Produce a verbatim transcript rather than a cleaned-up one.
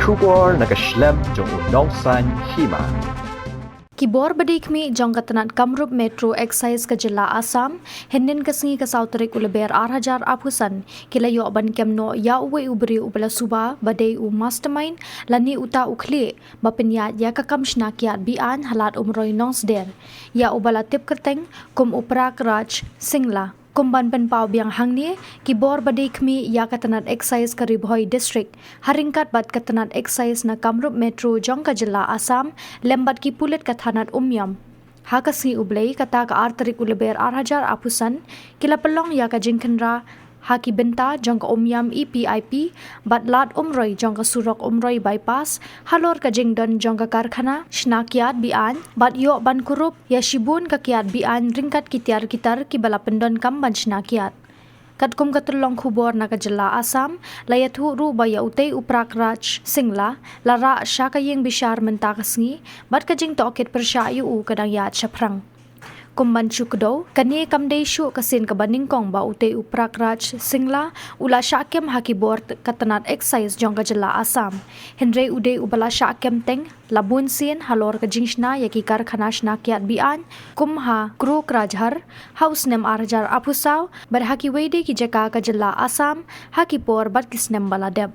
Khubor na ka shlem jong u Nongsaiñ Hima. Ki bor ba dei khmih jong ka tnat Kamrup Metro Excise ka jylla Assam, hynnin ka sngi ka saw tarik u Lber ar hajar arphew san, ki la ïoh ban kem noh ïa uwei u briew uba la suba ba dei u mastermind lane uta u khlieh ba pynïaid ïa ka kam shna kiad be-aiñ ha Lad Umroi Nongsder, ïa uba la tip kyrteng kum u Pragraj Singla. Kum ban pynpaw biang hangne, ki bor ba dei khmih ïa ka tnat Excise ka Ri Bhoi District, ha ryngkat bad ka tnat Excise na Kamrup Metro jong ka jylla Assam, lem bad ki pulit ka thanat Umiam, ha ka sngi U Blei, kata ka ar tarik u Lber ar hajar arphew san, ki la pynlong ïa ka jingkhynra ha ki bynta jong ka Umiam E P I P bad Lad Umroi jong ka surok Umroi Bypass, halor ka jingdon jong ka karkhana shna kiad be-aiñ, bad ïoh ban kurup ïa shibun ka kiad be-aiñ ryngkat ki tiar ki tar kiba la pyndonkam ban shna kiad. Katkum ka tyllong khubor na ka jylla Assam, la ïathuh ruh ba ïa utei u Pragraj Singla la rah sha ka ïing bishar mynta ka sngi, bad ka jingtohkit pyrshah ïa u ka dang ïaid shaphrang. Kum ban shu kdew, kane kam dei shuh ka sien kaba nyngkong ba utei u Pragraj Singla u la shah kem ha ki bor ka tnat Excise jong ka jylla Assam. Hynrei u dei uba la shah kem teng la bun sien halor ka jingshna ïa ki karkhana shna kiad be-aiñ, kum ha Krukrajhar ha u snem ar hajar arphew saw, bad ha kiwei de ki jaka ka jylla Assam ha ki por bad ki snem ba la dep.